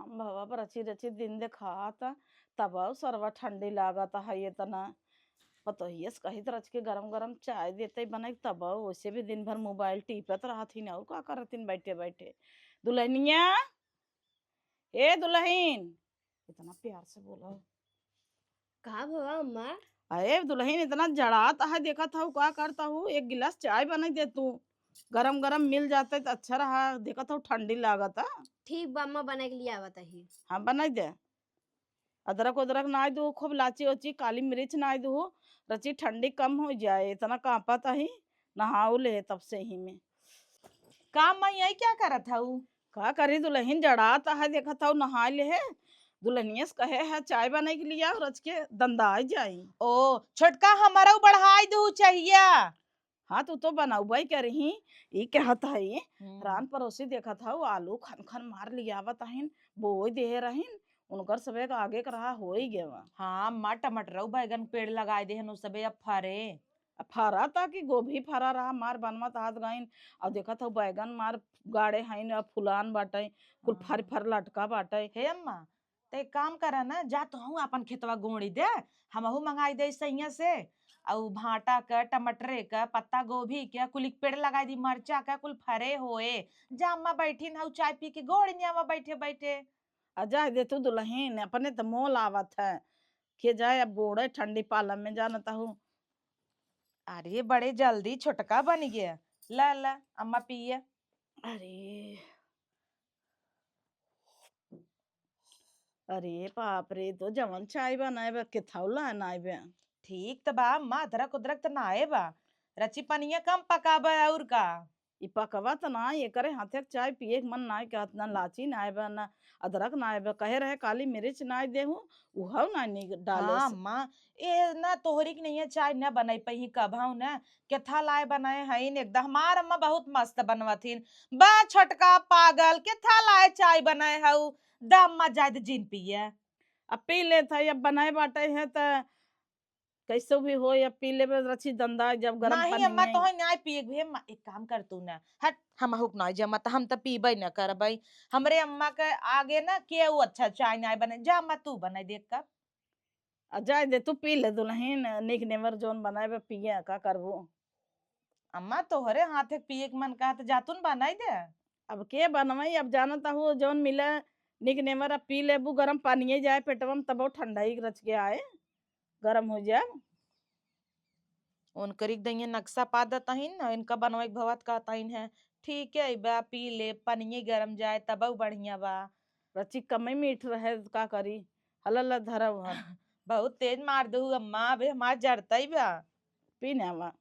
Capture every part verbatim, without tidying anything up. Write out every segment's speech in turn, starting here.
बाबा, पर रची रची दिन देखात, तब सरवा ठंडी लागत है ये तना। पतोहियस कहित रच के गरम गरम चाय देते बने, तब वैसे भी दिन भर मोबाइल टीपत रहत ही ना, और का करत ही बैठे बैठे। दुल्हनिया, ए दुल्हन, इतना प्यार से बोला। का भवा अम्मा? अरे दुल्हन, इतना जड़ात है, देखत हूँ का करता हूँ, एक गिलास चाय बनाई दे तू, गरम गरम मिल जाते तो अच्छा रहा, देखत हूँ ठंडी लागत है। ठीक बा अम्मा, बनाई के लियावत ही। हाँ, बनाई दे। अदरक उदरक नाई दू, खूब लाची ओची, काली मिर्च नाई दू, रची ठंडी कम हो जाए, इतना कांपत ही, नहाऊ ले तब से ही में। का माई, आई क्या करत हऊ? का करी दुल्हन, जड़ात है, देखत हऊ नहाई ले है, दुल्हनिया से कहे है चाय बनाई के लिए और रच के दंदाई जाई। ओ छोटका, हमारा बढ़ाई दू चाहिया। हाँ, तू तो बनौबे करही, ई कहत हई। हम्म। रान पड़ोसी देखत हऊ, आलू खन खन मार लियावत हईन, बोई देहे रहीन, उनकर सबे के आगे के रहा होई गवा। हाँ अम्मा, टमाटरऊ बैगन पेड़ लगाए देहन, उ सबे अब फरे। अब फरा ता कि गोभी फरा रहा, मार बनवत हाथ गईन, और देखत हऊ बैगन मार गाड़े हईन, अब फुलान बाटे, कुल फर हाँ। फर लटका बाटे। हे अम्मा, त एक काम करा ना, जा तोहू आपन खेतवा गोड़ी दे, हमहू मंगाई दे सैया से। अउ भाटा क, टमाटरे क, पत्ता गोभी क, कुल एक पेड़ लगाई दी, मरचा क, कुल फरे होए। जा अम्मा बैठी न, हऊ चाय पी के गोड़ी नियावा बैठे बैठे। आ जाए दे तू दुल्हन, अपने त मोल आवत है, के जाए अब गोड़े ठंडी पाला में, जानत हऊ। अरे बड़े जल्दी छोटका बन गया, ला ला अम्मा पिए। अरे अरे बाप रे, तो जवन चाय बनाए बा, केथौला नाई बे। ठीक त बा अम्मा, अदरक उदरक त नाए बा। रची पनिया कम पकाबे और का? ई पकवा त ना, एकरे हाथे के चाय पिए के मन नाई कहत, ना लाची नाई बा, ना अदरक नाई बा। कहे रहे काली मिर्च नाई देहू, उहव ना नी डाले हाँ से। अम्मा, ए ना तोहरी के नैया चाय ना बनाई पही कभाऊ ना। केथा लाए बनाए हईन एकदम। हमार अम्मा बहुत मस्त बनवथिन। बा छोटका पागल, केथा लाए चाय बनाए हऊ, द अम्मा जाए द जिन पिए। अब पी लेत है, अब बनाए बाटे है त कैसे भी हो, अब पी लेबे रची दंदा, जब गरम नहीं पानी अम्मा, नहीं। तोहे नाय पिए के भी अम्मा, एक काम कर तू ना, हट, हम हुक नाय जमा त हम त पीबे न करबे। हमरे अम्मा के आगे ना केहू अच्छा चाय नाय बने, जा अम्मा तू बनाई दे एक कप। आ जाए दे, तू पी ले दुल्हन, निक नेवर जौन बनाए बा पिए, का करबू? अम्मा, तोहरे हाथे के पिए के मन कहत, जातुन बनाई दे। अब के बनवाई, अब जानत हऊ जौन मिले निक नेवर, अब पी लेबू, गरम पानिये जाए पेटवा में, तबो ठंडाई रच के आए, गरम हो जाए। उनकरी के दइये नक्शा पा दतहिन, इनका बनवाई के भवत कहतहिन है, ठीक है बा, पी ले, पानिये गरम जाए, तबो बढ़िया बा। रची कमे मीठ रहे, का करी, हलल धरब हम। बहुत तेज मार दू अम्मा, अबे हमार जरतई बा। पी ना बा।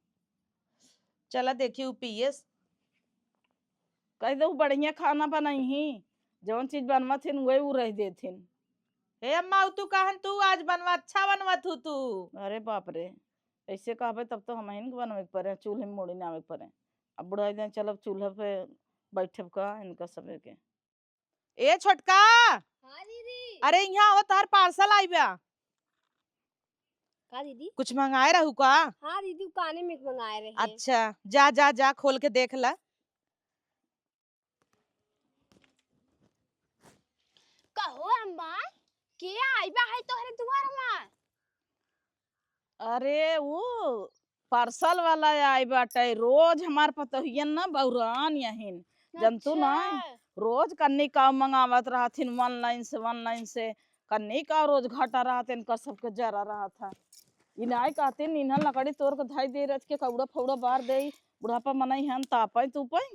चला देखी उ पियस। कह दे उ बढ़िया खाना बनइही, जौन चीज बनवत हिन, वही उ रह देथिन। हे अम्मा, उ तू कहन तू आज बनवा, अच्छा बनवत हू तू। अरे बाप रे, ऐसे कहबे तब तो हमहिन के बनवे के परे, चूल्हे में मुड़ी ना आवे के परे। अब बुढ़ाई जाए, चलब चूल्हा पे बैठब का इनका सबे के। ए छोटका, हाँ दीदी। अरे यहाँ आओ, तोहार parcel आई बा। का दीदी? कुछ मंगाए रहू का? हाँ दीदी, उ काने में मंगाए रहे। अच्छा, जा जा जा, खोल के देख ला। कहो अम्मा, के आई बा है तोहरे दुआर में? अरे उ parcel वाला आई बाटे, रोज हमार पतोहियन ना बौरान यहिन, जनतू ना। अच्छा। रोज कन्नी काव मंगावत रहथिन online से, online से, कन्नी काव रोज घाटा रहत इनकर सबके जरा रहत है। ई नाई कहतिन इन्हन लकड़ी तोड़ के धई दे रच के कौड़ा फौड़ा बार दे, बुढ़ापा मनई हन तापई तूपई,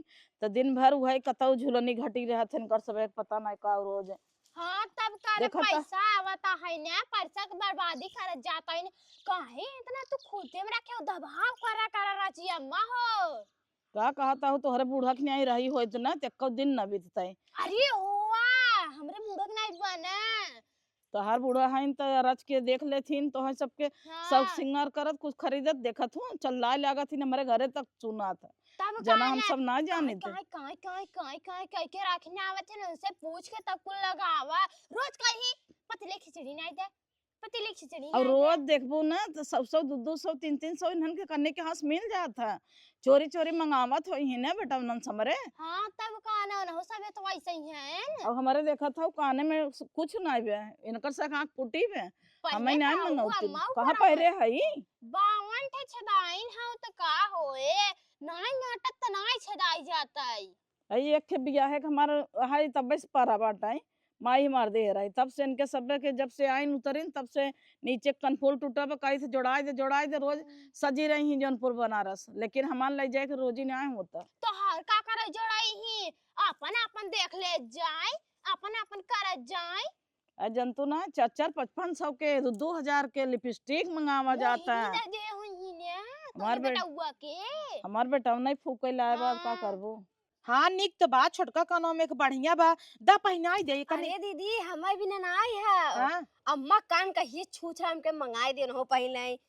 त दिन भर उहई कतौ झुलनी घटी रहत इनकर सब एक पता नाई काव रोज। हाँ, तब का रे, देखत पैसा आवता है ना, पैसा के बर्बादी करत जाता है ना। काहे इतना तू खुदे में रखे हो, दबाव करा करा राची अम्मा हो। का कहता हो, तोहरे बूढ़ा के नहीं रही होइत ना, त एको दिन न बीततै। अरे हुआ, हमरे बूढ़ा के नहीं बने। तोहार बूढ़ा हईन त रच के देख लेथिन, तोहर सबके हाँ। शौक सिंगार करत, कुछ खरीदत देखत हो, चल लाए लागत हिन हमरे घरे तक चुनात। तब जना का हम ना, सब ना जाने थे। काई, काई, काई, काई, काई, काई के राखी ना आवत है ना, उनसे पूछ के तब कुल लगावा। रोज कही पतले खिचड़ी नहीं दे। पतीली खिचड़ी और ना रोज दे। देखबू ना तो सौ सौ, दो दो सौ, तीन तीन सौ इन्हन के कन्ने के हाथ मिल जात है। चोरी चोरी मंगावत होई ही ना बेटा उन्हन समरे। हाँ, तब का ना, उनहु सबे तो वैसे ही हैं। अब हमारे देखत हौ काने में कुछ ना बे, इनकर से आँख फूटी बे। पहले हमें ना का हुआ, मंगौती। अम्मा कहाँ ऊपर पहरे हई? बावन ठे छदाइन हौ तो का होए, नाई नाटत तो नाई छदाई जाता है। अई एक ठे बियाहे के हमार हई तब्बे से परा बाटई, माई मार दे रही। तब से इनके सब के जब से आइन उतरिन तब से नीचे कनफूल टूटा बा, कहीं से जोड़ाई दे, जोड़ाई दे, रोज हम्म। सजी रही ही जौनपुर बनारस, लेकिन हमार ले जाए के रोजी ना होता। तोहार का करे जोड़ाई ही, आपन आपन देख ले जाए, आपन आपन करे जाए। आ जनतू ना चार चार पचपन सौ के, दो दो हजार के लिपस्टिक मंगावा जाता है। दे दे हुई ही ने, हमार तोहरे बेट-, बेटउआ के। हमार बेटवा नहीं फूके लाए बा, अब का हाँ। करबो? हाँ, निक त बा, छोटका कानवा में एक बढ़िया बा, दा पहिनाई दे, कने अरे दीदी, हमें भी ननाई है। हाँ। अम्मा कान कहिए छूछ राम के मंगाई देन हो पहले।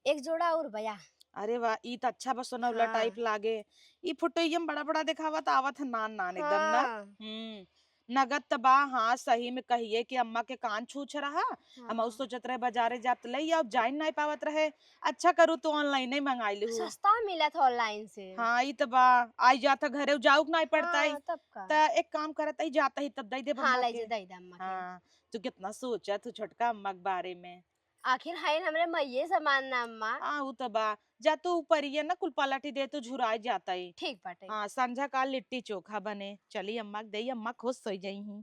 एक जोड़ा और बया। अरे वाह, ई त अच्छा बा, सोनौला हाँ। टाइप लागे। ई फोटो ये में बड़ा बड़ा देखावा त आवत है नान नान एकदम ना। हाँ। हम्म। नगद त बा, हाँ, सही में कहिए कि अम्मा के कान छूछ रहा। हम हाँ। सोचत रहे बाजारे जात लई, अब जाइन नहीं पावत रहे। अच्छा करू तू ऑनलाइन ही मंगाई लिहू। सस्ता मिलत है ऑनलाइन से। हाँ, ई त बा, आई जात है घरे, जाउक नहीं पड़ता है। हाँ, तब का। त एक काम करत ही, जात ही तब दई देब हाँ, अम्मा लई के। जे दई दे अम्मा के। हाँ, तू कितना सोचत हू छोटका अम्मा के बारे में। आखिर हइन हमरे मइये समान ना अम्मा। हाँ, उ त बा। जा तू ऊपरिया ना कुल पलटी दे, तू झुराई जाता ही। ठीक बाटे। हाँ, संझा का लिट्टी चोखा बने। चली अम्मा के देई, अम्मा खुश हो जाई ही।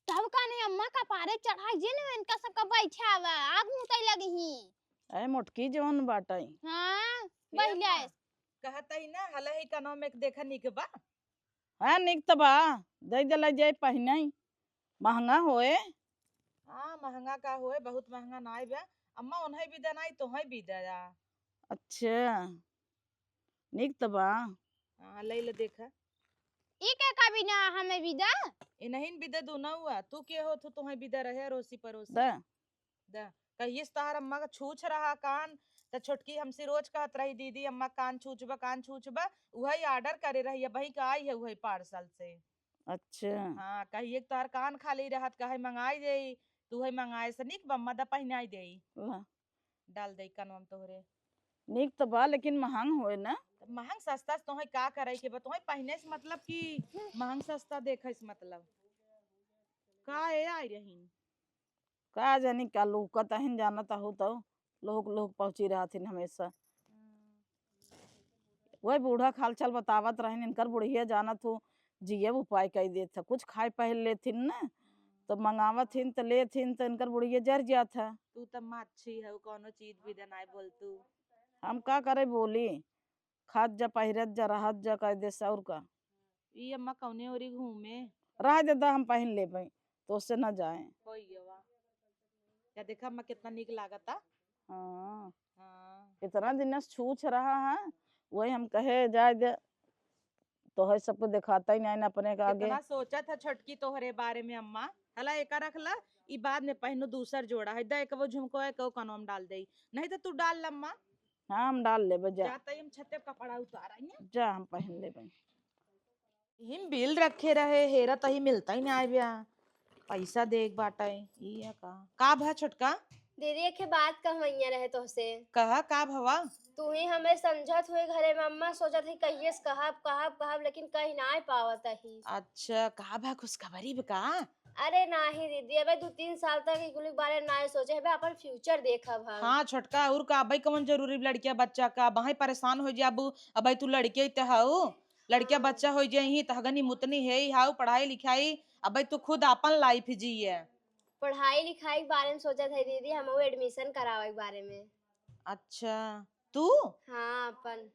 तब का नहीं अम्मा का पारे चढ़ाई जे न इनका सबका बैठावा, आग मुतई लगी ही। ए मोटकी जौन बाटई। हाँ, ए पहिले अम्मा, कहत ही ना, हला ही कनवा में एक देखा निक बा। हाँ, निक त बा, दे देला जे पहिनई। महंगा होए। हाँ, महंगा का होए, बहुत महंगा नाई बा। अम्मा, ओन्हई बिदा नाई, तोहई बिदा जा। अच्छा, निक त बा। हाँ, लई ले देखा। ई के का बिना हमें बिदा? इन्हीं बिदा दूना हुआ, तू के हो, तू तोहई बिदा रहे अरोसी परोसी। दा। द। कहिए से तोहार अम्मा का छूछ रहा कान, त छोटकी हमसे रोज कहत रही, "दीदी, अम्मा कान छूछ बा, कान छूछ बा।" उहई order करे रही, अबहीं का आई है उहई parcel से। अच्छा। हाँ, कहिए कि तोहार कान खाली रहत, कहे मंगाई देई, तू उहई मंगाए से निक बा, अम्मा द पहिनाई देई। ला। डाल देई कनवा में तोहरे। निक त बा, लेकिन महंग होए ना। त महंग सस्ता से तोहई का करे के बा? तोहई पहिने से मतलब कि महंग सस्ता देखे से मतलब? का ए आई रहीन? का जानी का लुहकत अहिन, जानत अहू तउ लुहुक लुहुक पहुँची रहथिन हमेशा। वही बूढ़ा क हालचाल बतावत रहिन, इनकर बुढ़िया जानत हू जियब उपाय कइ देत ह। कुछ खाए पहन लेथिन न, त मंगावत हिन त लेथिन त इनकर बुढ़िया जर जात ह। तू त माछी हऊ, कौनो चीज भी दे नाय बोल तू। हम का करे बोली? खात जा, पहिरत जा, रहत जा, कह दे से और का। ई अम्मा कौने ओरी घूमे? रह दे दा, हम पहिन लेबे, तो उससे न जाए। होई गवा। या देखा अम्मा कितना नीक लागता। हाँ। हाँ। इतना दिन से छूछ रहा है, वही हम कहे जाए दे, तोहरे सबको देखाता ही नहीं अपने के आगे। कितना सोचत है छोटकी तोहरे बारे में अम्मा। हला एका रख ला, ई बाद में पहनो दूसर जोड़ा है। दा एक वो झुमको है, को कनवा में डाल दे। नहीं तो तू डाल लम्मा। हाँ, हम डाल लेबे, जा। जा तई हम छते कपड़ा उतारा ही। जा, हम पहन लेबे। हिम बिल रखे रहे, हेरा तही मिलता ही ना आय ब्या। पैसा देख बाटे, ई है का? का भा छोटका? दीदी, एक बात कहवैया रहे तोहसे। कहा, का भवा? तू ही हमें समझत हुए घरे में अम्मा सोचत ही कहिए से कहब, कहब, कहब, लेकिन कह नाय पावत ही। अच्छा, का भा खुशखबरी बा का? अरे नाही दीदी, अबे दू तीन साल तक ई कुल के बारे में नाय सोचे, अबे अपन future देखब हम। हाँ छोटका, और का, अबे कौन जरूरी लड़किया बच्चा का, अबे परेशान हो जाबू, अबे तू लड़किया ही त हऊ, लड़किया हाँ। बच्चा हो जाही, त हगनी मुतनी है ही हाउ, पढ़ाई लिखाई, अबे तू खुद आपन life जिए। पढ़ाई लिखाई के बारे में सोचत है दीदी, हम admission करावे के बारे में। अच्छा, तू? हाँ, अपन।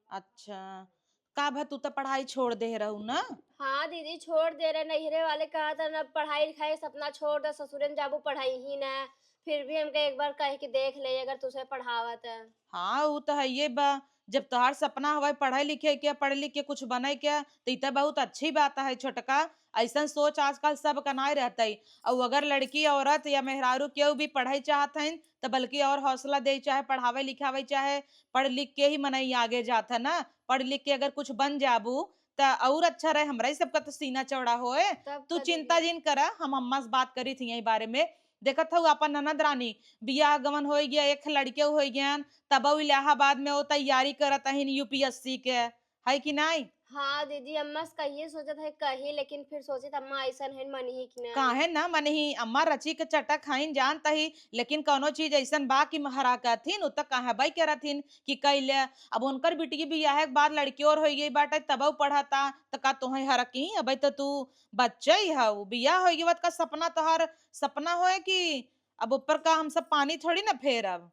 अच्छा, का भा तू त पढ़ाई छोड़ दे रहू ना? हाँ दीदी, छोड़ दे रहे। नैहरे वाले कहत रहन, "अब पढ़ाई लिखाई के सपना छोड़ दे, ससुरे में जाबू पढ़ाई ही ना।" फिर भी हमके एक बार कह के देख ले, अगर तुझे पढ़ावत है। हाँ, उ त है ये बा। जब तोहार सपना हवे पढ़े लिखे के, पढ़ लिख के कुछ बने के, त ई त बहुत अच्छी बात है छोटका। ऐसन सोच आजकल सब का नाय रहतई। और अगर लड़की, औरत या मेहरारू केहू भी पढ़े चाहत हइन, त बल्कि और हौसला दे, चाहे पढ़ावे लिखावे, चाहे पढ़ लिख के ही मनई आगे जात है ना। पढ़ लिख के अगर कुछ बन जाबू, त और अच्छा रहे, हमरा ही सबका त सीना चौड़ा होए। तब तू का चिंता दीदी? जिन करा, हम अम्मा से बात करी थी यही बारे में। देखत हऊ अपन ननद रानी, बियाह गवन होइ गया, एक लड़के होइ गयन, तब उ इलाहाबाद में वो तैयारी करत अहिन यूपीएससी के, है कि नाई? हाँ दीदी, अम्मा से कहिए सोचत है कही, लेकिन फिर सोचित अम्मा ऐसन है मनही कि ना। काहे ना मनही, अम्मा रची के चटक हईन जानत ही, लेकिन कौनो चीज ऐसन बा कि हरा कहथिन, उ त कहबे करथिन कि कैले। अब उनकर बिटिया बियाह के बाद लड़की और होइ गई बाटे, तब उ पढ़ता, त का तोहे हरकी? अबे त तू बच्चे ही हऊ, बियाह होइ गई बात का सपना तोहर सपना होए कि अब ऊपर का हम सब पानी थोड़ी ना फेरब।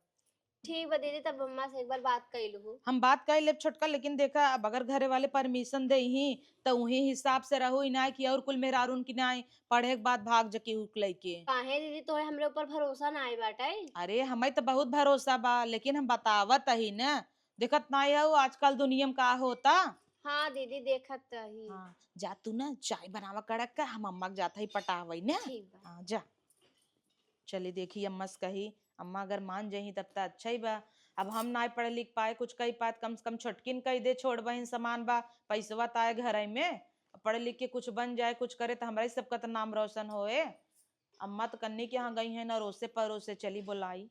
ठीक बा दीदी, तब अम्मा से एक बार बात कर लूँ। हम बात कर लेब छोटका, लेकिन देखा, अब अगर घरे वाले परमिशन दे ही, त उही हिसाब से रहू ही ना कि और कुल मेहरारून की ना पढ़े के बाद भाग जकी हुक लइके। काहे दीदी, तोहे हमरे ऊपर भरोसा ना आए बाटे? अरे, हमें तो बहुत भरोसा बा, लेकिन हम बतावत ही ना, देखत ना हऊ आजकल दुनिया में का होता। हाँ दीदी, देखत ही। हाँ, जा तू ना चाय बनावा कड़क का, हम अम्मा के जात ही पटावई ना। ठीक बा। हाँ, जा। चली देखी अम्मा से कही, अम्मा अगर मान जही तब त अच्छा ही बा। अब हम नाय पढ़ लिख पाए, कुछ कही पाए, कम से कम छोटकिन कही दे, छोट बहिन समान बा, पैसवा त आए घर में, पढ़ लिख के कुछ बन जाए, कुछ करे त हमरा ही सबका त नाम रोशन होए। अम्मा त कन्नी के यहाँ गई है ना, रोसे परोसे चली बोलाई।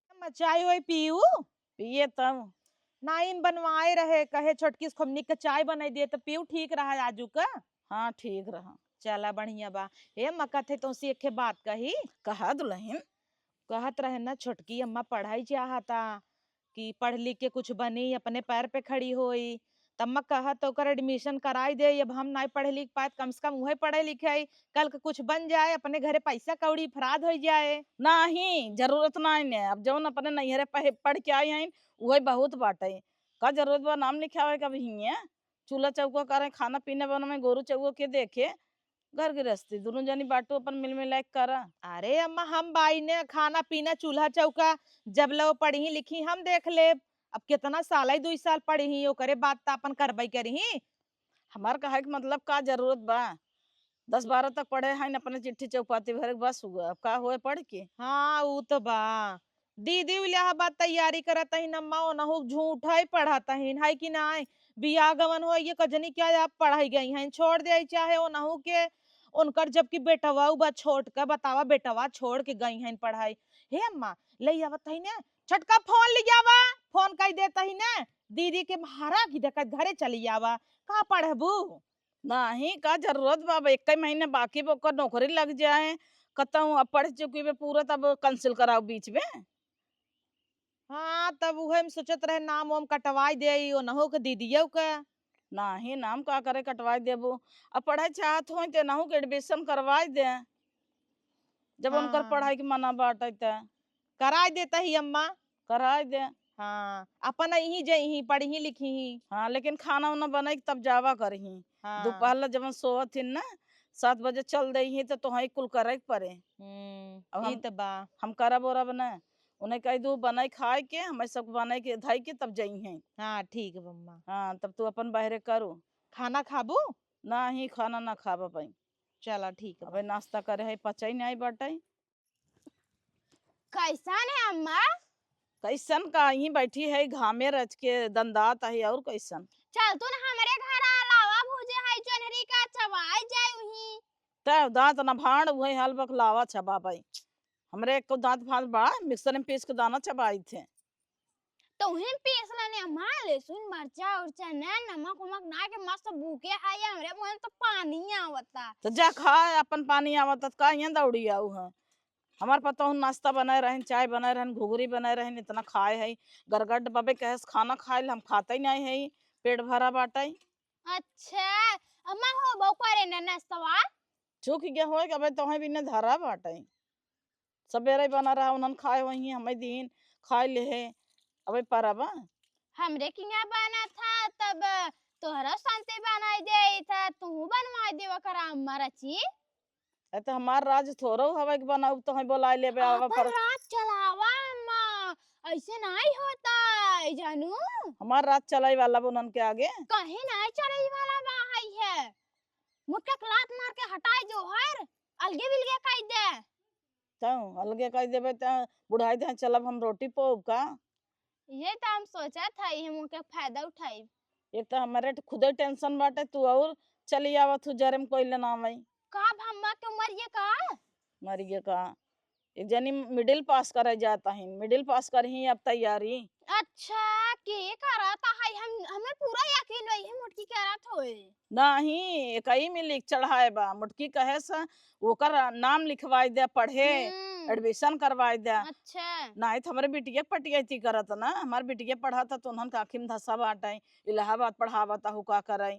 अम्मा, चाय वाय पीऊ? पिए तब। नाई बनवाए रहे, कहे छोटकी से खूब निक के चाय बनाई दिए, त पीऊ ठीक रहा आजू का? हाँ, ठीक रहा। चला, बढ़िया बा। हे अम्मा, कहते तोसे एक ठे बात कही। कहा दुल्हन। कहत रहे ना, छोटकी अम्मा पढ़ाई चाहता कि पढ़ लिख के कुछ बनी, अपने पैर पे खड़ी होई। त अम्मा कहत ओकर एडमिशन कराई दे, अब हम नाई पढ़े लिख पाए, कम से कम उहे पढ़े लिखे, कल के कुछ बन जाए, अपने घरे पैसा कौड़ी फराद हो जाए। नाही, जरूरत नाही ने, अब जौन अपने नैहरे पढ़, पढ़ के आई हैं, उहे बहुत बाटे। का जरूरत बा नाम लिखावे के अब हियाँ? चूल्हा चौका करे, खाना पीना बनावे, गोरू चौका के देखे, घर गृहस्थी, दुनों जनी बाटू अपन मिल मिला के करा। अरे अम्मा, हम बाई ने खाना पीना, चूल्हा चौका, जब ले वो पढ़ी लिखी हम देख लेब। अब कितना साल है, दुई साल पढ़ी, ओकरे बाद त अपन करबई करी। हमार कहे के मतलब का जरूरत बा? दस बारह तक पढ़े हैं, अपने चिट्ठी चौपाती भरे के बस हुआ, अब का होए पढ़ के? हाँ, ऊ तो बा। दीदी इलाहाबाद तैयारी करत हईन अम्मा, ओनहु झूठा ही पढ़त हईन, है कि नाय? बियाह गवन हो ये कजनी क्या आप पढ़ाई गई हैं, छोड़ दे चाहे ओनहु के, उनकर जबकि बेटवा उ बा छोट का, बतावा बेटवा छोड़ के गई हैं पढ़ाई। हे अम्मा, ले आवत हई ने, छोटका फोन ले आवा, फोन कई देत हई ने, दीदी के मारा की देखत घरे चली आवा, का पढ़बू? नाही, का जरूरत बा, अब एक्के महीने बाकी बा, ओकर नौकरी लग जाए, कतहूँ अब पढ़ चुकी बे पूरा, तब cancel कराओ बीच में। हाँ, तब उहे हम सोचत रहे, नाम वाम कटवाई दे, ई ओनहु के दीदियो के। नाही, नाम का करे कटवाई देबू, अब पढ़े चाहत होई तो एनहु के admission करवाई दे, जब उनकर हाँ। पढ़ाई के मना बाटे त। कराई देत ही अम्मा। कराई दे। हाँ, अपन यहीं जइहीं, पढ़िहीं लिखिहीं। हाँ, लेकिन खाना उना बनाई के तब जावा करहीं। हाँ। दोपहर ला जब सोवत हिन ना, सात बजे चल देइहीं त तोहई कुल करे के परे। हम्म, अब ई हम, त बा। हम करब ओरब ना। उन्हें कह दू बनाई खाए के, हमें सब बनाई के धई के तब जइहीं। हाँ, ठीक बा अम्मा। हाँ, तब तू अपन बहरे करू। खाना खाबू? नाही, खाना ना खाब अबई। चला, ठीक बा। अबे नाश्ता करे है, पचई नाही बाटे। कैसन है अम्मा? कैसन का, यहीं बैठी है, घामे रच के दंदात है, और कैसन? चल तू ना हमरे घर आ, लावा भूजे है, जोन्हरी का चबाई जाए उहीं। तै दांत न भाड़, उहे हाल बक लावा चबाबई। हमरे एक दांत भाड़ बा, mixer में पीस के दाना चबाई थे। तो उहे पीस लेने अम्मा, लहसुन, मरचा, उरचा ना, नमक, उमक ना के मस्त भूखे है, ये हमरे मुंह में तो पानी आवता। तो जा खा, अपन पानी आवता, तो का यहाँ दौड़ी आऊ है? हमार पतोह नाश्ता बनाए रहन, चाय बनाए रहन, घुघरी बनाए रहन, इतना खाए है। गरगट बबे कहेस खाना खाए ल, हम खाते ही नहीं है, पेट भरा बाटे। अच्छा, अम्मा हो बहु करे ना नाश्तवा? चूक गया होए कि अबे तोहे बिना धरा बाटे। सबेरे बना रहा, उन्हन खाए वहीं, हमें दीन खाए लेहे, अबे परबा। हमरे किहाँ बना था, तब तोहरा साथे बनाई देई था, तू बनवाई देवा करा अम्मा रची। ए, तो हमार राज थोड़ो हवे कि बनाऊ, तोहे बोलाए लेबे, आवा अपन पर। राज चलावा अम्मा, ऐसे नाई होता है जानू। हमार राज चलाई वाला बा उन्हन के आगे। कहीं नाई चलाई वाला बा है, है। मुटका के लात मार के हटाई जो हर, अलगे बिलगे काई दे। तो अलगे कह देबे त बुढ़ाई दे चलब हम रोटी पोब का? ये तो हम सोचत हई, हम उनके फायदा उठाई। एक तो हमारे ट-, खुदे tension बाटे, तू और चली आवत हूँ जरे में कोई लेना आवई। का भम्मा के उम्र ये का? मरिगे का। एक जनी मिडिल पास करे जात हईन, मिडिल पास करही अब तैयारी। अच्छा, के करत है? हम, हमें पूरा यकीन रही है मोटकी करत होए। नाही, एकई में लिख चढ़ाए बा। मोटकी कहे से ओकर नाम लिखवाई दे, पढ़े, हम्म। एडमिशन करवाई दे। अच्छा। नाही त हमरे बिटिया के पटियाती करत ना, हमार बिटिया पढ़त त उन्हन के आँखी में धसा बाटे, इलाहाबाद पढ़ावत हूँ का करे।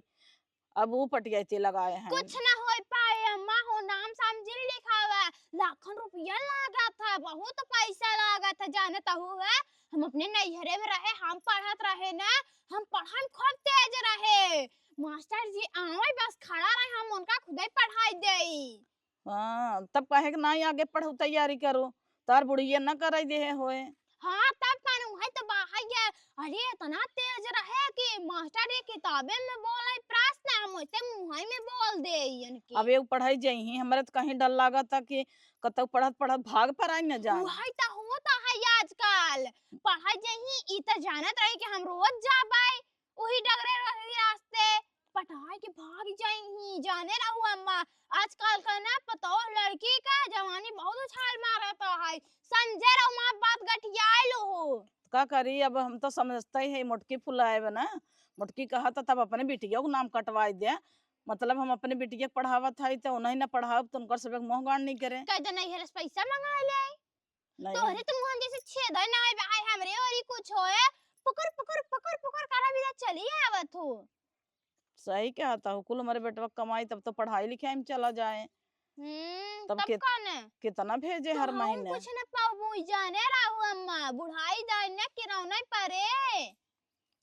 अब ऊ पटियाती लगाए हैं। कुछ ना होई पाए अम्मा हो, नाम समझिन लिखावा, लाखन रुपया लागत है, बहुत पैसा लागत है, जानत हूँ है। हम अपने नैहरे में रहे, हम पढ़त रहे ना, हम पढ़ाई में खूब तेज रहे। मास्टर जी आवे बस खड़ा रहे, हम उनका खुदे पढ़ाई देई। हाँ, तब काहे के नाई आगे पढ़ू तैयारी करू, तार बुढ़िया न कराई देहे होए। हाँ, तब कानू है तो बाहर गया। अरे, इतना तेज रहे कि मास्टर ये किताबे में बोले प्रश्न, हम वैसे मुँहई में बोल दे इनके। अब एगो पढ़ाई जइही, हमरे तो कहीं डर लागत है कि कतौ पढ़त पढ़त भाग पराई न जाए। वही तो होता है आजकल। पढ़ाई जइही, ई तो जानत रही कि हम रोज जाबै, वही डगरे रही रास्ते। पटाए के भाग जाइही, जाने रहू अम्मा, आजकल का ना पतोह लड़की का जवानी बहुत उछाल मारत है। समझे रहू माँ बात गठियाइल हो। का करी, अब हम तो समझते ही है, मोटकी फुलाए बा ना, मोटकी कहत तब अपने बिटिया को नाम कटवाई दे। मतलब हम अपने बिटिया के पढ़ावत है तो उन्हें ना पढ़ावब तो उनकर सब एक मोह गाड़ नहीं करे। कह दे नहीं है, पैसा मंगा ले। नहीं। तोहरे तो मुहन जैसे छेद है ना, आए, आए हमरे और ही कुछ होए, पकड़, पकड़, पकड़, पकड़ करा बिना चली आवत हो। सही कहत हो, कुल हमरे बेटवा कमाई तब तो पढ़ाई लिखाई में चला जाए। हम्म, तब तब कित-, कौन है? कितना भेजे तो हर हम महीने? कुछ न पाबू, जाने रहू अम्मा, बुढ़ाई दाने किरौने परे।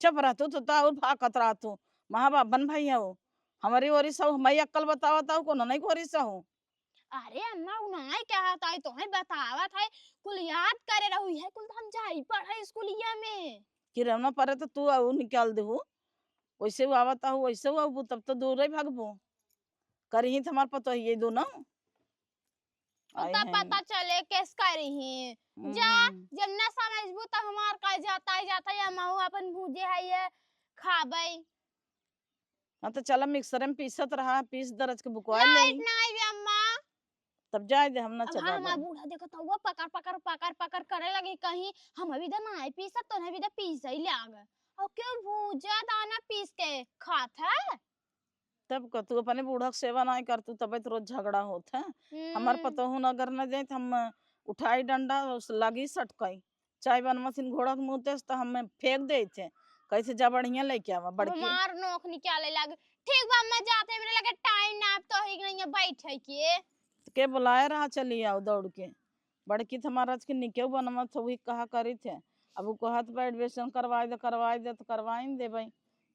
चुप रह तू, तू तो और फाकत रह तू। माँ बाप बन भाई हो, हमारी ओरी से हो, हमारी अक्कल बतावत हो, कोनो नहीं कोरी से हो। अरे अम्मा, उ नाई कहत है, तोहे बतावत है, कुल याद करे रहू, है कुल तो हम जाई पढ़े स्कूलिया में। किरौना परे तो तू आऊ निकाल देहू, वैसे वो आवत हो, वैसे वो आऊ, तब तो दूर ही भागबू। करही तो हमार पतोहिए दोनों। आए तब हैं। पता चले केस करही। जा, हम्म। जब ना समझबू तो हमार का जाता ही जाता है, हम अपन भूजे है ये खाबई। हाँ, तो चला मिक्सर में पीसत रहा, पीस दरज के बुकवा ले। लाइट ना आई बे अम्मा। तब जाए दे, हम ना अब चबाबे। हमार बूढ़ा देखत हुआ पकड़, पकड़, पकड़, पकड़ करे लगी, कहीं हम अभी तो ना आई पीसत, तो अभी तो पीस ही लाग। और क्यों भूजा दाना पीस के खात है? तब का तू अपने बूढ़ा के सेवा ना कर, तू तबे तो रोज झगड़ा होत है। हमार हम्म। पतोहू न अगर न जाए, तो हम उठाई डंडा, उस लगी सटकाई। चाय बनवत हिन घोड़ा के मुँह ते से, तो हमें फेंक देत है। कैसे जा बढ़िया लेके आवा, बड़की। हमार नोख निकाले लाग। ठीक बा, अम्मा जाते, मेरे लगे टाइम ना, अब तो ही नहीं है बैठे के। तो के बुलाए रहा, चली आओ दौड़ के। बड़की तो हमार आज के निकेउ बनवत हो, वही कहा करी थे। अब वो कहत बा एडमिशन करवाई दे, करवाई दे, तो करवाई न देबई।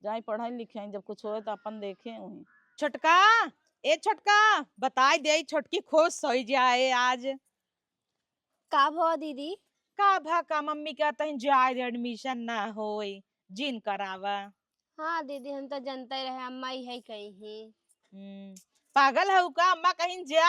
जाई पढ़ाई लिखाई, जब कुछ होए तो अपन देखे वही। छोटका, ए छोटका, बताई दे, छोटकी खुश होई जाए आज। का भवा दीदी? का भा का, मम्मी कहत हईन जाए दे, एडमिशन ना होई, जिन करावा। हाँ दीदी, हम तो जनते रहे, अम्मा इहे कही ही। हम्म, पागल हऊ का? अम्मा कहिन जा,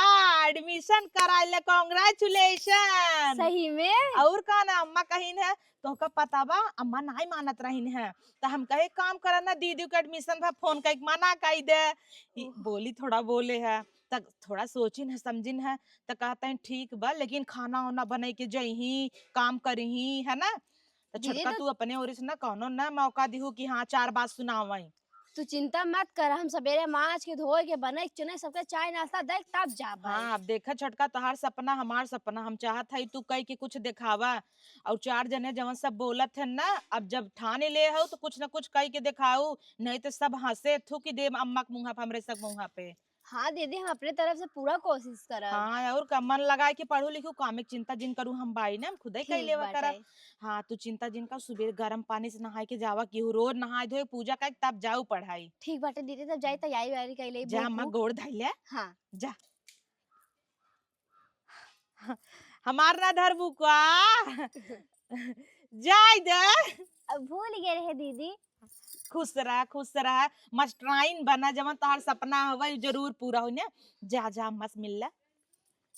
एडमिशन कराई ले, congratulation। सही में? और का ना, अम्मा कहिन है, तोहका पता बा, अम्मा नाई मानत रहिन है, तो हम कहे काम करा ना, दीदी के एडमिशन भा फोन कइके मना कई दे। ई ओह। बोली थोड़ा बोले है, त थोड़ा सोचिन है, समझिन है, त कहत हईन ठीक बा, लेकिन खाना वाना बनाई के जइही, काम करिही, है ना? त दीदी छोटका तो तू अपने ओरी से ना कौनो ना मौका दिहू कि हाँ चार बात सुनावई। तू चिंता मत कर, हम सबेरे माज के धोए के बनाई के चुनाई सबके चाय नाश्ता दे तब जाबे। हाँ, अब देखा छोटका, तोहार सपना हमार सपना, हम चाहत हई तू कई के कुछ देखावा। और चार जने जवन सब बोलत है ना, अब जब ठाने ले हो तो कुछ ना कुछ कई के देखाऊ, नहीं तो सब हंसे थू कि देम अम्मा के मुँहा पे, हमरे सब मुँहा पे। हाँ दीदी, हम अपने तरफ से पूरा कोशिश करब। हाँ, और का, मन लगाए के पढ़ू लिखू, काम के चिंता जिन करू, हम बाई ना, हम खुदे कई ठीक लेवा बाटे। करब। हाँ, तू चिंता जिन कर, सुबेर गरम पानी से नहाए के जावा, केहू रोज नहाए धोए, पूजा करके तब जाऊ पढ़ाई। ठीक बाटे दीदी, तब जाई तैयारी वैयारी कर ले, जा भूख अम्मा वूख। गोड़ धइले। हाँ। जा। हमार ना धरबू का? जाए दे। अब भूल गए रहे दीदी। खुश रहा, खुश रहा, मास्टराइन बना, जवन तोहार सपना हवे, उ जरूर पूरा होई ना। जा, जा, अम्मा से मिल ला।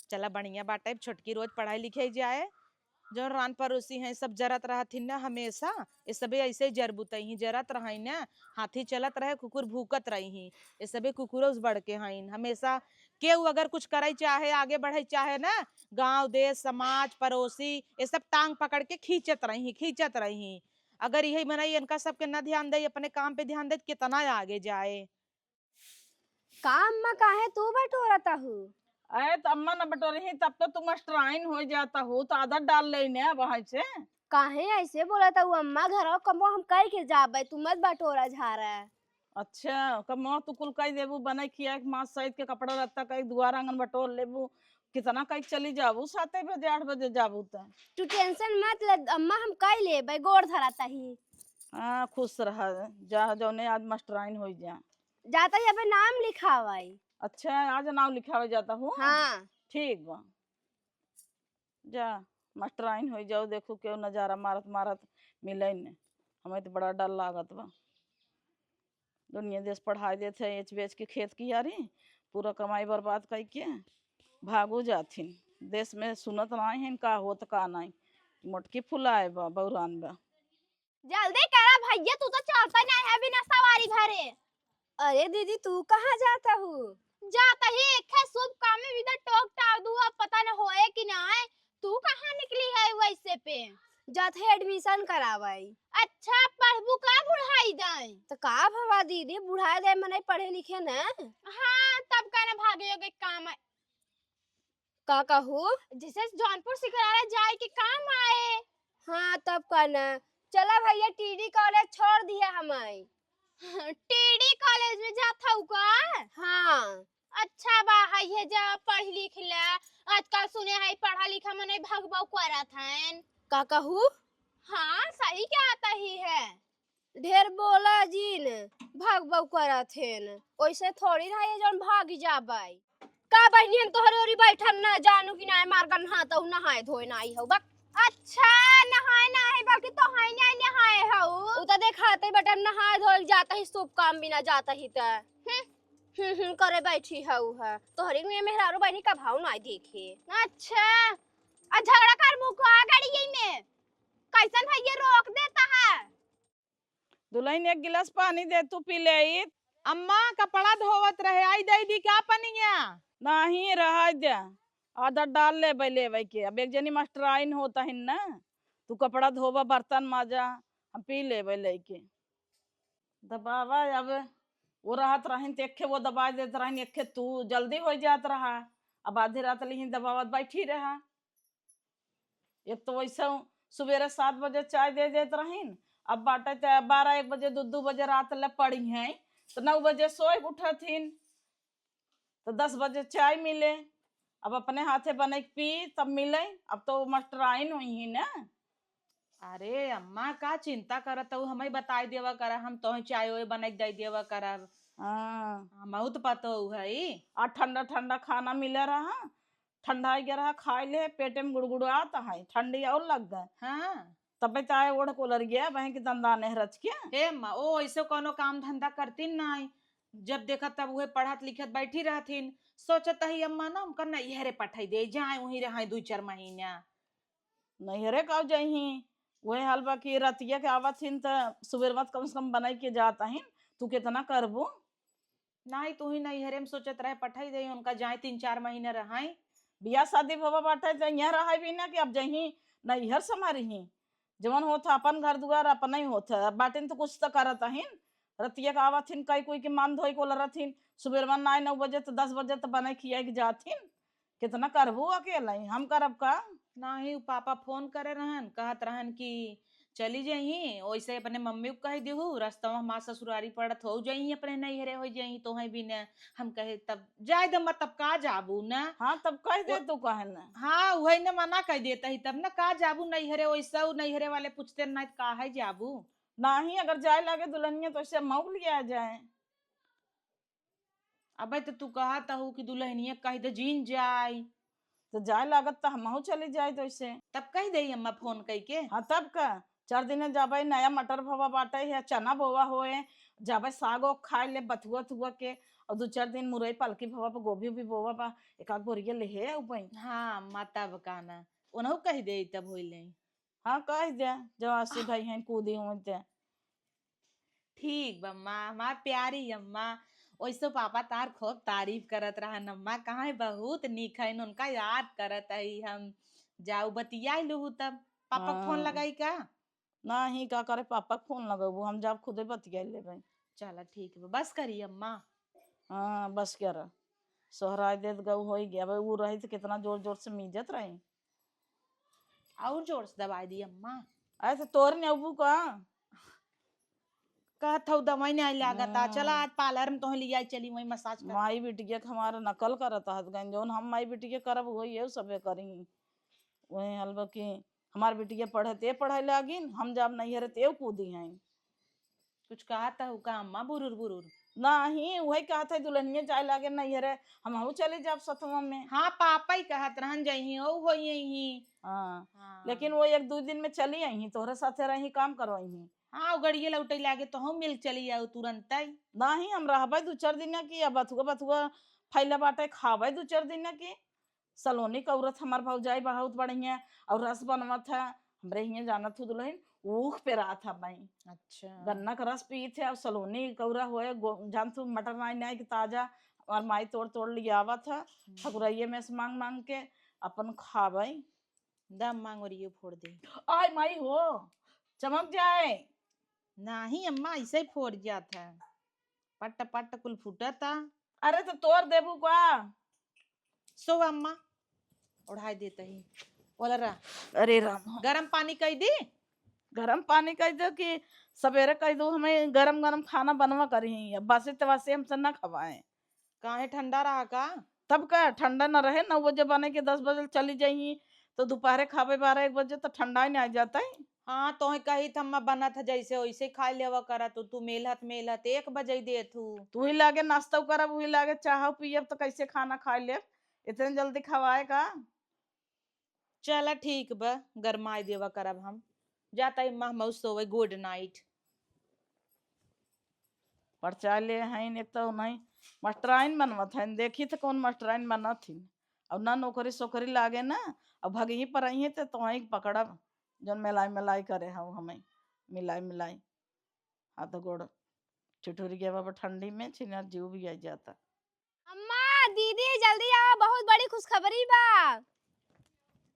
चला, बढ़िया बाटे, अब छोटकी रोज पढ़ाई लिखे जाए। जो रान पड़ोसी हैं, सब जरत रहथिन ना हमेशा, ये सबे ऐसे ही जर बुतई ही, जरत रही ना, हाथी चलत रहे, कुकुर भूकत रही ही, ये सबे कुकुरों से बढ़ के हईन, हमेशा केहू अगर कुछ करे चाहे, आगे बढ़े चाहे ना, गाँव, देश, समाज, पड़ोसी, ये सब टांग पकड़ के खींचत रही, खींचत रही। अगर यही मनई इनका सबके न ध्यान दे, अपने काम पे ध्यान दे, कितना आगे जाए। का अम्मा, काहे तू बटोरत हू? अरे, त अम्मा न बटोरही, तब तो तू मास्टराइन हो जात हू, त आदत डाल ले ने अब वहाँ से। काहे ऐसे बोलत हू अम्मा? घरवा कमवा हम कई के जाबे, तू मत बटोरा झारा। अच्छा, कमवा तू कुल कई देबू, बने खिया के, माँ सहित के, कपड़ा लत्ता कई, दुआर आंगन बटोर लेबू, कितना कई चली जाबू, साते बजे, आठ बजे जाबू त। तू tension मत ले अम्मा, हम कई लेबे, गोड़ धरत ही। हाँ, खुश रहा, जा, जौने आज मास्टराइन हो जा। जात ही अबे नाम लिखावाई। अच्छा, आज नाम लिखावे जात हू? हाँ। ठीक बा, जा, मास्टराइन हो जाओ, देखू केहू नजारा मारत मारत मिले न, हमें तो बड़ा डर लागत बा। दुनिया देश पढ़ाई देत है, एच बेच के खेत कियारी, पूरा कमाई बर्बाद कई के भागो जाथिन। देश में सुनत नाई है का होत का नाई, मोटकी फुलाए बा, बौरान बा। जल्दी करा भैया, तू तो चलता नहीं है बिना सवारी भरे। अरे दीदी, तू कहाँ जात हू? जात ही एक है शुभ काम में, बिना टोक टाक दू, अब पता न होए कि ना है। तू कहाँ निकली है वैसे पे? जात है admission करावाई। अच्छा, पढ़बू का बुढ़ाई दाई? तो का भवा दीदी, बुढ़ाई दाई मने पढ़े लिखे न। हाँ, तब का न भागे योग्य काम है। का कहू? जैसे जौनपुर सिकरारा जाए के काम आए। हाँ, तब का न। चला भैया, टीडी कॉलेज छोड़ दिया हमाई। टीडी कॉलेज में जात हऊ का? हाँ। अच्छा बा, है ये जा पढ़ लिख ले। आजकल सुने है पढ़ा लिखा मने भगबो करत हैं। का कहू? हाँ, सही कहत ही है। ढेर बोला जिन, भगबो करत हेन। ओइसे थोड़ी रहे जौन भागी जाबाई। का बहिनी, हम तोहरे ओरी बैठन ना जानू कि नाय, मार गन्हातहू, नहाए धोए ना आई हऊ, बक। अच्छा, नहाए ना आई, बल्कि तोहाई नाय नहाए हऊ। उ त देखाते बटन नहाए धोए जात ही, शुभ काम बिना जात ही त। हम्म, हम्म, हम्म, करे बैठी हऊ है। तोहरी में मेहरारू बहिनी का भाव नाय देखे। अच्छा, आ झगड़ा करबू का गड़िये में? कैसन है ये रोक देता है? दुलहिन, एक गिलास पानी दे, तू पी ले। अम्मा, कपड़ा धोवत रहे, आई दे दी का पनिया? नहीं, रहा दे, आदत डाल लेबे लेबे के। अब एक जनी मास्टराइन होत हिन ना, तू कपड़ा धोबा, बर्तन माजा, हम पी लेबे लेके। दबावा, अब वो रहत रहिन त एक खे वो दबाई देत रहिन, एक खे तू, जल्दी हो जात रहा। अब आधी रात लिहिन दबावत बैठी रहा। एक तो वैसे सुबेरे सात बजे चाय दे देत रहिन, अब बाटे त बारह एक बजे, दू दू बजे रात ले पड़ी हैं, त नौ बजे सोए के उठत हिन, त दस बजे चाय मिले, अब अपने हाथे बने के पी तब मिले। अब तो मास्टराइन हुई ही ना। अरे अम्मा, का चिंता करत हऊ, हमें बताई देवा करा, हम तोहे चाय ओए बने के दे देवा करब। हाँ। हमहू त पतोहू हई। आ ठंडा ठंडा खाना मिले रहा, ठंडाई गया रहा, खाए ले, पेटे में गुड़गुड़ात है, ठंडी और लग गए। हाँ। तबे तो आए ओढ़ कोलर गया, बहन के दंदा नेहरच के। हे अम्मा, ओ ऐसे कोनो काम धंधा करतीन नाई, जब देखत तब उहे पढ़त लिखत बैठी रहथिन, सोचत ही अम्मा ना उनका नैहरे पठाई दे, जाए वहीं रहे दू चार महीना। नैहरे का जइही, उहे हाल बा कि रतिया के आवत हिन त सुबेर मत कम से कम बनाई के जात हिन, तू कितना करबू? नाही, तू ही नैहरे में सोचत रहे, पठाई दे उनका, जाए तीन चार महीना रहाई। बियाह शादी भवा बाटे त यहाँ रहाई भी ना कि अब जइही नैहर संभारी ही। जवन होत है अपन घर दुआर अपने ही होत है, अब बाटिन त कुछ त करत हिन। रतिया के आवत हिन, कई कोई के मान धोई को लरत हिन, सुबेरवा नाय नौ बजे त दस बजे त बने खिया के जात हिन। कितना करबू अकेले, हम करब का? नाही, उ पापा फोन करे रहन, कहत रहन कि चली जइही, ओइसे अपने मम्मी को कह दिहू, रस्तवा हमार ससुरारी पड़त हो जइही, अपने नैहरे हो जइही, तोहे बिना। हम कहे, "तब जाए दे, मत तब का जाबू ना?" हाँ, तब कह दे वो तू, कहे ना। हाँ, वही ने मना कह देता ही तब ना, का जाबू नैहरे, ओइसे उ नैहरे वाले पूछते ना, "काहे जाबू?" नाही, अगर जाए लागे दुल्हनिया तो ऐसे मऊ लिया जाए। अबे तो तू कहत हऊ कि दुल्हनिया कह दे जीन जाए। तो जाए लागत तो हमहू चली जाए तो ऐसे। तब कह दे अम्मा फोन कई के। हाँ, तब का? चार दिन जाबे, नया मटर भवा बाटे है, चना बोवा होए, जाबे साग ओग खाए ले, बथुआ थुआ के, और दू चार दिन मुरई पालकी भवा पे गोभी भी बोवा बा, एक आध बोरिया ले हे आऊ बई। हाँ अम्मा, तब का ना, उनहू कह दे तब होई ले। हाँ, कह दे, जब आसी भाई हैं कूदी हूँ ते। ठीक बा अम्मा, हमार प्यारी अम्मा, ओइसो पापा तार खूब तारीफ करत रहन अम्मा, कहाँ है बहुत नीक है, उनका याद करत है हम। जाऊ बतियाई लूहू तब। पापा के फोन हाँ। लगाई का? नाही, का करे पापा के फोन लगबू, हम जाब खुदे बतियाई लेबे। चला ठीक बा, बस करी अम्मा। हाँ, बस कर। सोहराई देत गऊ होई गया, अब ऊ रही तो कितना जोर जोर से मीजत रही। और जोर से दबाई दी अम्मा। अरे तो तोर ने अबू का? कहत हऊ दवाई नहीं लागता, हाँ। चला आज पार्लर में तोहे लियाई चली, वहीं मसाज कर। माई बिटिया के हमारा नकल करत हत गन, जौन हम माई बिटिया करब वही ये सबे करी। वही हलबा कि हमार बिटिया पढ़े ते पढ़े लागिन, हम जाब नैहरे ते कूदी हैं। कुछ कहत हऊ का अम्मा बुरुर बुरुर? नाही, वही कहत है दुल्हनिया जाए लागे नैहरे, हमहू चले जाब सथवा में। हाँ, पापा ही कहत रहन जइही, ओ होई यही। हाँ, हाँ। लेकिन वो एक दू दिन में चली आई, तोहरे साथे रही, काम करवाई। हाँ, गड़िए लौटे लागे तो हम मिल चली आऊ तुरंत ही। नाही, हम रहबे दू चार दिन की, अब बथुआ बथुआ फैला बाटे, खाबे दू चार दिन की। सलोनी कौरत हमार भौजाई बहुत बढ़िया और रस बनवत है। हमरे हियां जानत हू दुल्हन, ऊख पे रात है भाई। अच्छा। गन्ना का रस पीत है और सलोनी कौरा होए, गो-, जानत हू मटर नाई नाई के ताजा, और माई तोड़ तोड़ लियावत है। हम्म। ठकुरैये में से मांग मांग के अपन खाबे। दम मांग और ये फोड़ दे। आय माई हो, चमक जाए। नाही अम्मा, ऐसे ही फोड़ जात है। पट्ट पट्ट कुल फूटता। अरे तो तोड़ देबू का? सो अम्मा, ओढ़ाई देत ही। बोला रा। अरे राम। गरम पानी कई दी? गरम पानी कई दो कि सवेरे कई दो, हमें गरम गरम खाना बनवा करी। अब बासी तवासी हमसे ना खवाएं। काहे, ठंडा रहा का? तब का ठंडा न रहे, नौ बजे बने के दस बजे चली जाई, तो दोपहरे खाबे बारह एक बजे, तो ठंडा ही नहीं आ जाता है। हाँ, तोहे कही त अम्मा बनत है जैसे वैसे खाई लेवा करा तू, तू मेलहत मेलहत एक बजे देत हू। तू ही लागे नाश्ता करब, वही लागे चाह पियब, तो कैसे खाना खाई लेब? इतने जल्दी खवाए का? चला ठीक बा, गरमाई देवा करब हम। जाता ही महमौस सोवे, good night। परचा ले हईन, एक तो नहीं मास्टराइन बनवत हईन, देखी तो कौन मास्टराइन बनत हिन। और ना नौकरी सोकरी लागे ना, और भगही पर आई है तो तोहई पकड़ब, जौन मिलाई मिलाई करे हऊ हमें, मिलाई मिलाई हाथ गोड़ ठिठुरी गया बाबा ठंडी में, छिना जीव भी आ जाता। अम्मा, दीदी, जल्दी आवा, बहुत बड़ी खुशखबरी बा।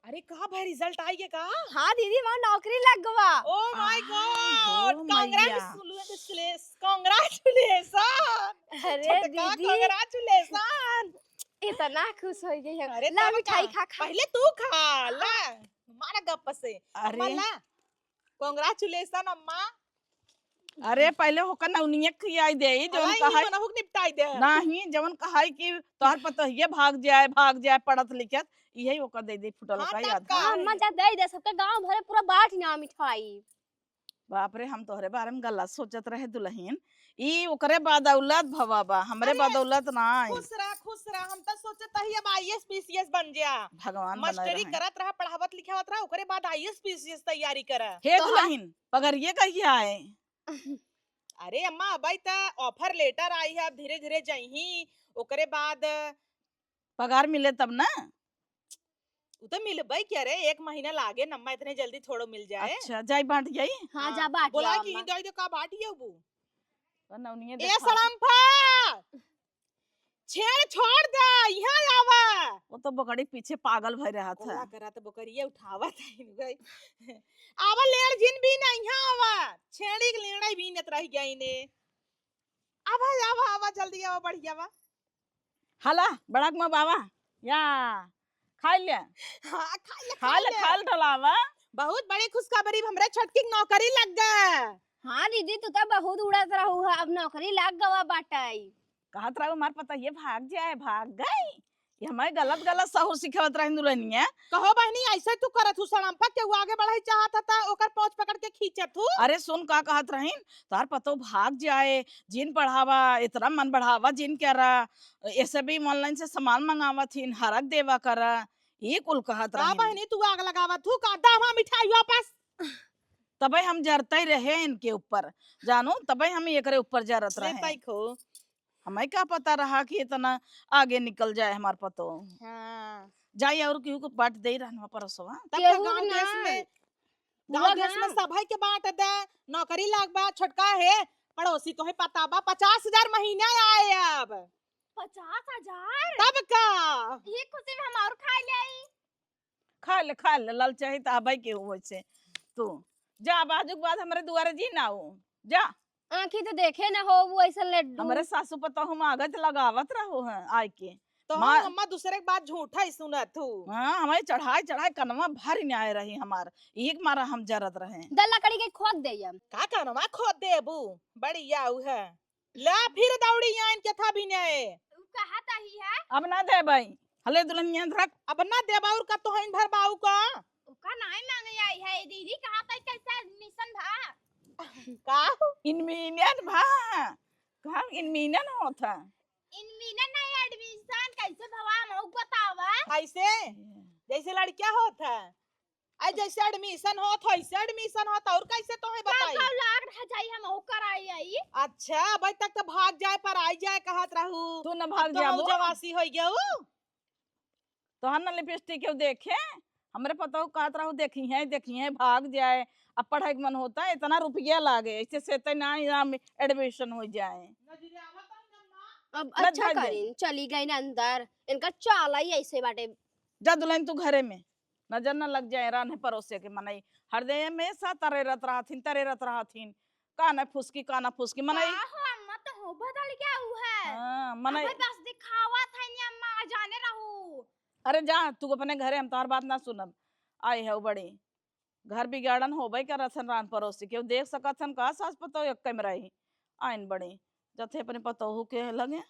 अरे, का भाई, result आई के का? हाँ दीदी, हमार नौकरी लग गवा। Oh my आय God, हो मैया। Congratulations, congratulations। अरे छोटका, दीदी। Congratulations। इतना खुश हो गई हम। अरे ला तब मिठाई का? खा, खा। पहले तू खा, ला। मारा गप्प से। अरे। अम्मा ला। Congratulations अम्मा। अरे पहले होकर नौनिया खियाई दे, जौन अरे, कहाई। मनहुक निपटाई दे। नाही, जौन कहाई कि तोहर पतोहिए भाग जाए, भाग जाए पढ़त लिखत, इहे ओकर दे दे फुटल हाँ, का तब याद का? है। अम्मा जा दे दे, सबके गाँव भरे पूरा बाँट ना मिठाई। बाप रे, हम तोहरे बारे में गलत सोचत रहे दुल्हन, ई ओकरे बदौलत भवा बा, हमरे अरे, बदौलत ना आई। खुश रह, खुश रह, हम तो सोचत ही अब IAS PCS बन जा। भगवान बनाए मास्टरी रहे। करत रहा, पढ़ावत लिखावत रहा, ओकरे बाद IAS PCS तैयारी करा। हे तो दुल्हन, पगरिये कहिया आए? अरे अम्मा, अबई त offer letter आई है, अब धीरे धीरे जइही, ओकरे बाद पगार मिले तब ना? उ तो मिलबई क्या रे, एक महीना लागे न अम्मा, इतने जल्दी थोड़ो मिल जाए। अच्छा, जाई बाँट जाई? हाँ, हाँ। जा बाँट बोला जाओ कि अम्मा। दई दे का बाँट जाऊ बू। तो नौनिये ए देखा। सड़म्फा, छेड़ छोड़ दे, यहाँ आवा। वो तो बकरी पीछे पागल भई रहत है। कोला करा तो बकरिया उठावत है इनका। आवा लेड़ जिन भी ना, यहाँ आवा। छेड़ी के लेड़ा बीनत रह गया इने। आवा, आवा, आवा, जल्दी आवा, बढ़िया बा। हाला, बड़ा मा बाबा, या, खा ले। हाँ, खा ले, खा खा ले, ले। खा ले, ढलावा। बहुत बड़ी खुशखबरी, हमरे छोटकी के नौकरी लग गए। हाँ दीदी, तू तो बहुत उड़त रहू है, अब नौकरी लग गवा बाटई। कहत रहू, हमार पतोहिए भाग जाए, भाग गई। ये हमें गलत, गलत सहूर सिखावत रहिन दुल्हनिया। कहो बहनी, ऐसे तू करत हूँ, सड़म्फा केहू आगे बढ़ाई चाहत ह, त ओकर पहुँच पकड़ के खींचत हूँ। अरे सुन, का कहत रहिन, तोहार पतोह भाग जाए, जिन पढ़ावा, इतना मन बढ़ावा, जिन करा, ऐसे भी online से सामान मंगावत हिन, हरक देवा करा, ये कुल कहत का रहिन। बहनी, तू आग लगावत हूँ, का दा हमार मिठाई वापस। तबे हम जरते रहे इनके ऊपर, जानो, तबे हम एकरे ऊपर जरत ले रहे। ताई खो। हमें का पता रहा कि इतना आगे निकल जाए हमार पतोह। हाँ। जाई और केहू को बाँट दे रहन वहाँ परोसवा। तब का केहू गाँव ना। देश में, पूरा गाँव देश में गाँव। सभई के बाँट दे, नौकरी लाग बा, छोटका है, पड़ोसी, तोहे पता बा, पचास हजार महीना आए अब। पचास हजार? तब का? ये खुशी में हम और खा ले आई। खा ले, खा ले, ललचाही त हबै के हो वैसे। तू जा, अब आजुक बाद हमरे दुआरे जी ना हो, जा। आँखी तो देखे ना हो, वो ऐसन लड्डू। हमरे सासू पतोहू में आगत लगावत रहो हैं आय के। तो माँ हम अम्मा दूसरे के बात झूठा ही सुनत हूँ। हाँ, हमारे चढ़ाई चढ़ाई कनवा भर न्याय रही हमार, एक मारा हम जरत रहे। द लकड़ी के खोद दे हम। का कनवा खोद देबू? बड़ी आऊ है। ला फिर दौड़ी आइन के था भी न्याय। उ कहा तही है। अब ना देबै। हले दुल्हनिया धरक। अब ना देबा और का तोहन भर बाऊ का? ओका नाई मांगे आई है, दीदी कहा तही कैसे एडमिशन भा? का? इनमिनियन भा। कहा इनमिनियन होत है? इनमिनियन नहीं, एडमिशन कैसे भवा, मऊ बतावा। कैसे? जैसे लड़किया होत है। आई जैसे एडमिशन होत, वैसे एडमिशन होत, और कैसे तोहे का बताई? का लाग रह जाई, हम हो कराई आई। अच्छा, अबै तक तो भाग जाए पर आई जाए कहत रहू। तू न अब भाग तो जाबो। मौजवासी होई गयो। तोहर न लिपस्टिक केहू देखे, हमरे पतोहू कहत रहू, देखी है, देखी है, भाग जाए। अब पढ़ाई के मन होता है, इतना रुपया लागे, ऐसे से ते ना यहाँ में एडमिशन हो जाए। अब न अच्छा भाग जाए। करीन, चली गई ना अंदर, इनका चाला ही ऐसे बाटे। जा दुल्हन तू घरे में, नजर न लग जाए रान्हे परोसे के मनई। हरदे हमेशा तरेरत रहथिन, तरेरत रहथिन। का न फुसकी, का न फुसकी, मनई। का हो अम्मा, तो हो बदल गया हु है। हाँ, मनई। अबे बस दिखावा था इन्हें अम्मा, आ जाने रहू। अरे जा, तू अपने घरे, हम तोहर बात ना सुनब। आई है वो बड़ी। घर बिगाड़न होबे करत हन रान परोसी, केहू देख सकत हन का सास पतोह एक कैमरा ही। आइन बड़ी, जथे अपने पतोहू के लगे।